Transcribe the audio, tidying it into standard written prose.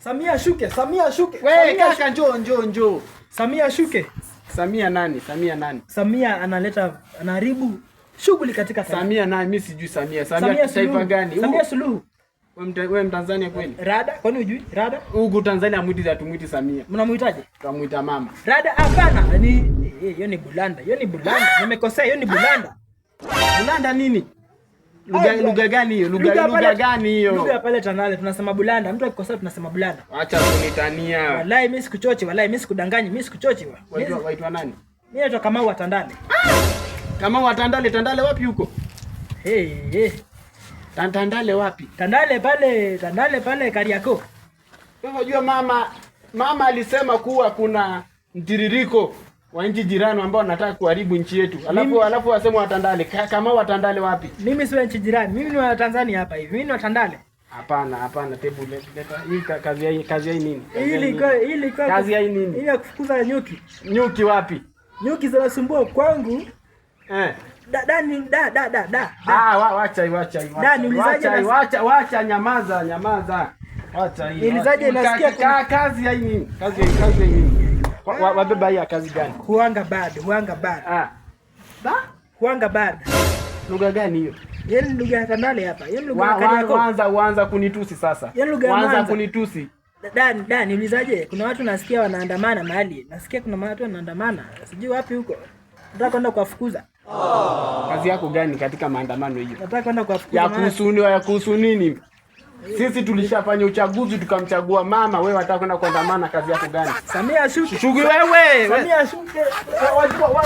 Samia shuke, Samia shuke. Wewe Samia kaka, njoo njoo njoo. Samia shuke. Samia nani? Samia nani? Samia analeta, anaharibu shughuli katika taifa. Samia nani? Mimi sijui Samia. Samia, Samia taifa Suluhu. gani? Samia Suluhu. Wewe Mtanzania kweli? Rada, kwani hujui? Rada? Huku Tanzania mwiti hatumwiti Samia. Mnamuitaje? Tunamuita mama. Rada hapana, ni hiyo ni Bulanda. Hiyo ni Bulanda. Nimekosea, hiyo ni Bulanda. Bulanda nini? Lugha Ay, lugha gani hiyo? Lugha lugha gani hiyo? Lugha pale Tandale tunasema Bulanda. Mtu akikosea tunasema Bulanda. Acha kunitania. Wallahi mimi sikuchochi, wallahi mimi sikudanganyi, mimi sikuchochi. Waitwa nani? Mimi naitwa Kamau wa Tandale. Kama wa Tandale, Tandale wapi huko? Hey, hey. Tandale wapi? Tandale pale, Tandale pale Kariakoo. Wewe unajua mama alisema kuwa kuna mtiririko wa nchi jirani ambao wanataka kuharibu nchi yetu. Alafu wasema Watandale. Kama Watandale wapi? Mimi sio nchi jirani. Mimi ni wa Tanzania hapa hivi. Mimi ni wa Tandale. Hapana, hapana, tebu leta hii kazi ya hii nini? Ili kwa Kazi ya hii nini? Ili ya kufukuza nyuki. Nyuki wapi? Nyuki zinasumbua kwangu. Eh. Da da ni da da da da. Ah, wacha wacha Da, wacha. niulizaje Wacha wacha wacha, nyamaza nyamaza. Wacha hii. Niulizaje, nasikia kazi ya hii nini? Kazi ya hii nini? Wabeba hii ya kazi gani? Huanga bad, huanga bad. Ah. Ba? Huanga bad. Lugha gani hiyo? Yeye ni lugha ya Tandale hapa. Yeye ni lugha ya Kariakoo. Waanza kunitusi sasa. Yaani lugha ya Waanza Mwanza. kunitusi. Da da, niulizaje? Kuna watu nasikia wanaandamana mahali. Nasikia kuna watu wanaandamana. Sijui wapi huko. Nataka kwenda kuwafukuza. Kazi yako gani katika maandamano hiyo? Nataka kwenda kuwafukuza. Ya kuhusu nini? Ya kuhusu nini? Sisi tulishafanya uchaguzi tukamchagua mama, wewe wataka kwenda kuandamana, kazi yako gani? Samia shuke. Shughuli wewe. Samia shuke. Wajua.